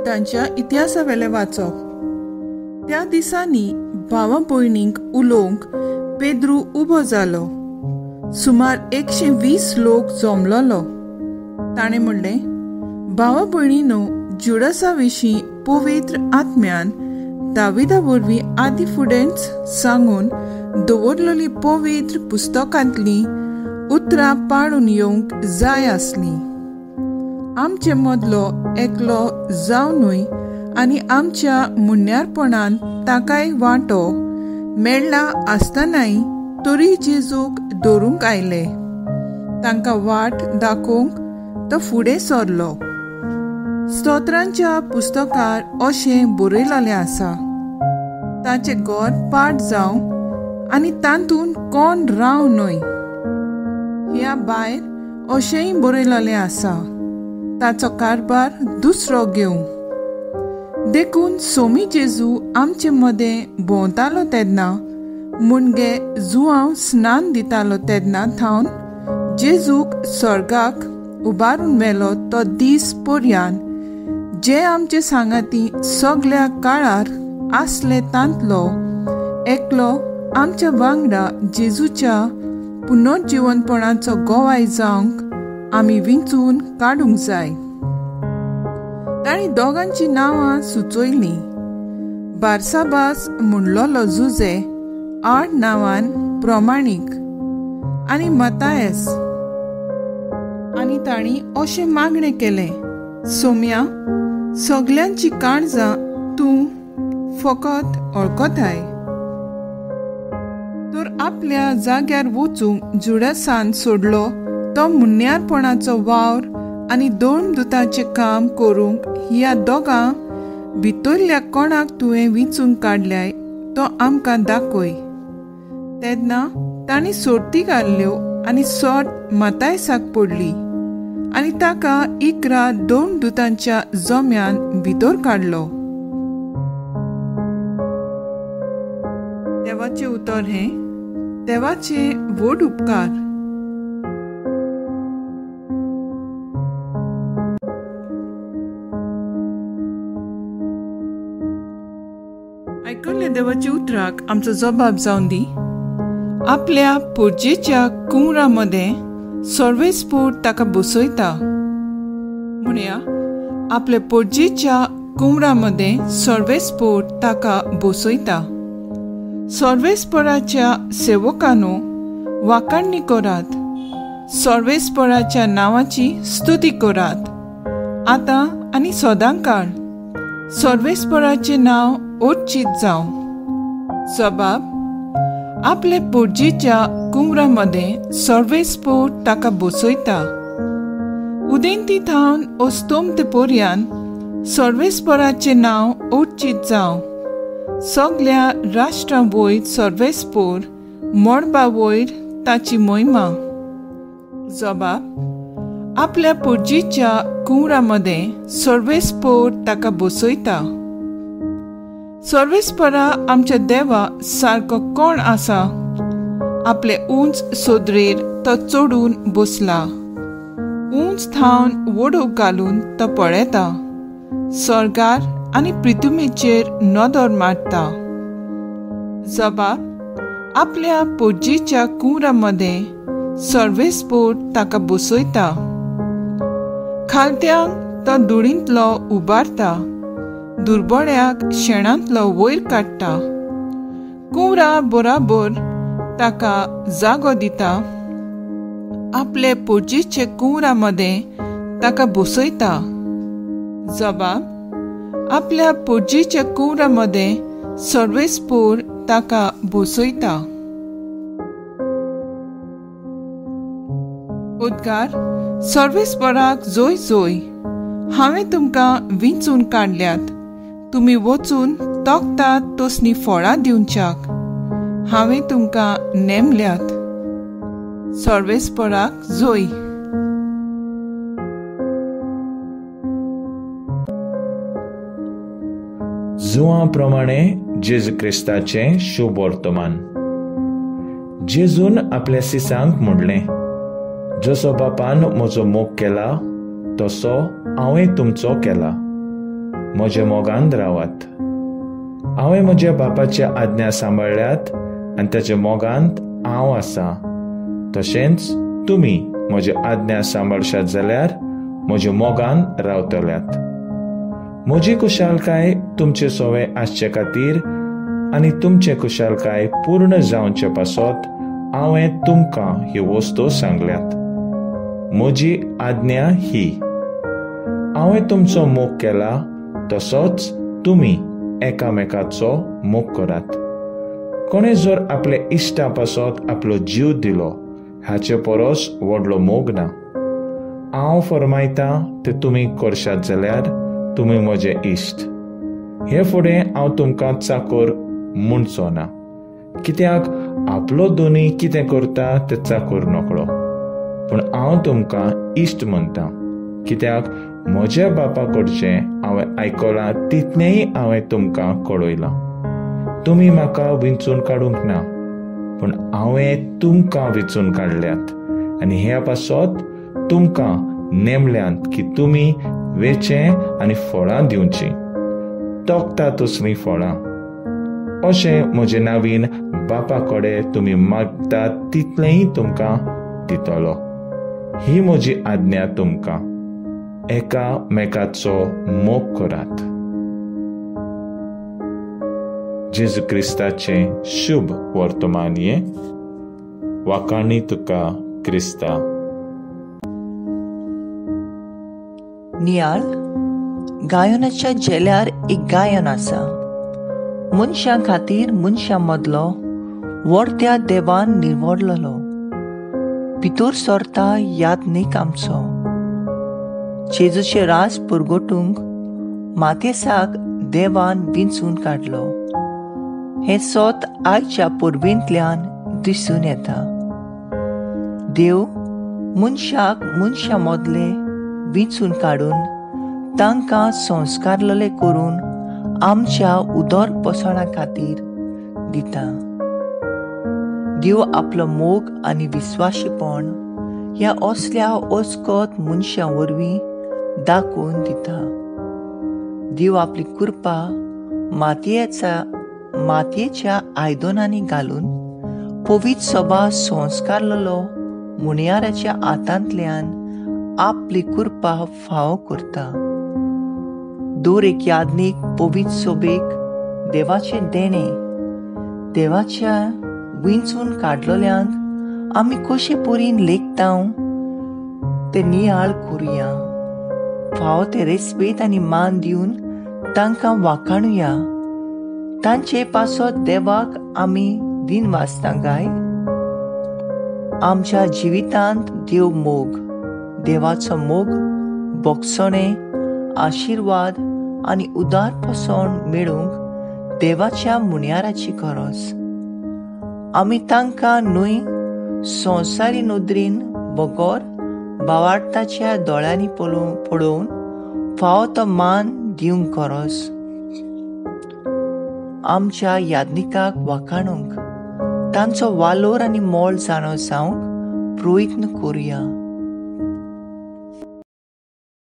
दुतांच्या इतिहासा वेलें वाचप. त्या दिसांनी भावा भयणींक उलोवंक पेद्रू उबो जालो. सुमार 120 लोक जमलोलो. ताणें म्हणलें, भावा भयणीनो, जुडासा विशीं पवित्र आत्म्यान दाविदा वरवीं आदी फुडेंच सांगून दवरलेली पवित्र पुस्तकांतली उतरां पाळून येवंक जाय आसली. आमचे मदलो एकलो जावनूय आनी आमच्या मुन्यारपणान ताकाय वांटो मेळ्ळा आसतनाय तरी जेजूक धरूंक आयले. तांकां वाट दाखोवंक तो फुडें सरलो. स्तोत्रांच्या पुस्तकार अशें बरयलेलें आसा, ताचें घर पाट जावं आनी तातूंत कोण राव न्हय. ह्या भायर अशेंय बरयलेलें आसा, ताचो कारभार दुसरो घेवं. देखून सोमी जेजू आमचे मदें भोंवतालो तेन्ना, मुणगे जुआंव स्नान दितालो तेन्ना थावन जेजूक स्वर्गाक उबारून व्हेलो तो दीस पर्यान जे आमचे सांगाती सगल्या काळार आसले तांतलो एकलो आमच्या वांगडा जेजूच्या पुनर्जिवनपणाचो गोवाय जावंक आमी विंचून काडूंक जाय. तांणी दोगांची नांवां सुचयलीं. बारसाबास म्हणलोलो जुजे आड नांवान प्रमाणीक आनी मतायस. आनी तांणी अशें मागणें केलें, सोम्या, सगल्यांची काळजां तूं फकत वळखताय. तर आपल्या जाग्यार वचूंक जुडासान सोडलो तो मुन्यारपणाचो वावर आनी दोन दुताचें काम करूंक ह्या दोगां भितरल्या कोणाक तुवें विंचून काडल्याय तो आमकां दाखय. तेन्ना तांणी सोर्ती घाल्ल्यो आनी सोर्त मतायसाक पडली आनी ताका 11 दोन दुतांच्या जम्यान भितर काडलो. देवाचें उतर हें देवाचे व्हड उपकार. आयकल्ल्या देवाच्या उतराक आमचो जबाब जावन दी. आपल्या पुर्जेच्या कुंवरा मदें सर्वेस्पोर ताका बसयता. म्हणया, आपल्या पोरजेच्या कुंवरा मदें सर्वेस्पोर ताका बसयता. सर्वेस्पोराच्या सेवकानो वाखाणणी करात, सर्वेस्पोराच्या नांवाची स्तुती करात, आतां आनी सदांकाळ सर्वेस्पोराचें नांव ओर्चीत जावं. जबाब, आपले पोरजेच्या कुंवरा मदें सर्वेस्पोर ताका बसयता. उदेंती थावन अस्तोमते पोरयान सर्वेस्पोराचें नांव ओर्चीत जावं. सगल्या राष्ट्रां वयर सर्वेस्पोर, मळबा वयर ताची मोहिमा. जबाब, आपल्या पोरजेच्या कुंवरा मदें सर्वेस्पोर ताका बसयता. सर्वेस्परा आमच्या देवा सारको कोण आसा? आपले उंच सोदरेर तो चडून बसला. उंच थावन वडोव घालून तो पळयता, स्वर्गार आनी पृथ्वीचेर नदर मारता. जबाब, आपल्या पोरजेच्या कुंवरा मदें सर्वेस्पोर ताका बसयता. खालत्यांक तो धुळींतलो उबारता, दुर्बळ्याक शेणांतलो वयर काडटा. कुंवरा बराबर ताका जागो दिता, आपले पोरजेचे कुंवरा मदें ताका बसयता. जबाब, आपल्या पोरजेच्या कुंवरा मदें सर्वेस्पोर ताका बसयता. उद्गार, सर्वेस्पोराक जोय जोय, हांवें तुमकां विंचून काडल्यात, तुमी वचून तोखतात तसलीं फळां दिवच्याक हांवें तुमकां नेमल्यात. सर्वेस्पोराक जोय. जुआ प्रमाणे जेजू क्रिस्ताचें शुभ वर्तमान. जेजून आपल्या सिसांक म्हणलें, जसो बापान म्हजो मोग केला तसो हांवें तुमचो केला. म्हज्या मोगान रावात. हांवें म्हज्या बापाच्या आज्ञा सांबाळ्ळ्यात आनी ताच्या मोगांत हांव आसा. तशेंच तुमी म्हज्या आज्ञा सांबाळशात जाल्यार म्हज्या मोगान रावतल्यात. म्हजी कुशालकाय तुमचे सोवे आसचे खातीर आनी तुमचे कुशालकाय पूर्ण जावचे पासत हांवें तुमकां ह्यो वस्तू सांगल्यात. म्हजी आज्ञा ही, हांवें तुमचो मोग केला तसोच तुमी एकामेकाचो मोग करात. कोणें जर आपल्या इश्टा पासत आपलो जीव दिलो हाचे परस व्हडलो मोग ना. हांव फरमायता ते तुमी करशात जाल्यार तुमी म्हजे इश्ट. हे फुडें हांव तुमकां चाकोर म्हणचो ना, कित्याक आपलो दोनी कितें करता ते चाकोर नकळो. पूण हांव तुमकां इश्ट म्हणटा, कित्याक म्हज्या बापा कडचें हांवें आयकलां तितलेंय हांवें तुमकां कळयलां. तुमी म्हाका विंचून काडूंक ना, पूण हांवें तुमकां विंचून काडल्यात आनी ह्या पासत तुमकां नेमल्यांत की तुमी वेचें आनी फळां दिवचीं, तोखता तसलीं फळां. अशें म्हजे नावीन बापा कडेन तुमी मागतात तितलेंय तुमकां दितलो. ही म्हजी आज्ञा तुमकां, एकामेकाचो मोग करात. जेजू क्रिस्ताचें शुभ वर्तमान हें. वाखाणी तुका क्रिस्ता. नियाळ गायनाच्या झेल्यार एक गायन आसा. मनशां खातीर मनशां मदलो व्हडत्या देवान निवडलेलो भितर सरता यादनीक आमचो. जेजूचे रास पुरगोटूंक मातेसाक देवान विंचून काडलो हें सोत आयच्या पुर्वेंतल्यान दिसून येता. देव मनशाक मनशां मदले विंचून काडून तांकां संस्कारलेले करून आमच्या उदर पोसणा खातीर दिता. देव आपलो मोग आनी विस्वाशीपण ह्या असल्या अस्कत मनशां वरवीं दाखोवन दिता. देव आपली कृपा मातयेच्या आयदनांनी घालून पवित्र सभा संस्कारलेलो मुनियाराच्या हातांतल्यान आपली कृपा फावो करता. दर एक यादनीक पवित्र सोबेक देवाचें देणें, देवाच्या विंचून काडलेल्यांक आमी कशे परीन लेखता ते नियाळ करुया. फावो ते रेस्पेद आनी मान दिवन तांकां वाखाणुया. तांचे पासत देवाक आमी दिन वाचता गाय. आमच्या जिवितांत देव मोग, देवाचो मोग, बोगसणे, आशिर्वाद आनी उदार पोसण मेळूंक देवाच्या मुन्याराची गरज. आमी तांकां न्हय संवसारी नदरेन बगर भावार्थाच्या दोळ्यांनी पळोवन फावो तो मान दिवंक गरज. आमच्या यादनिकाक वाखाणूंक तांचो वालोर आनी मोल जाणो जावंक प्रयत्न करुया.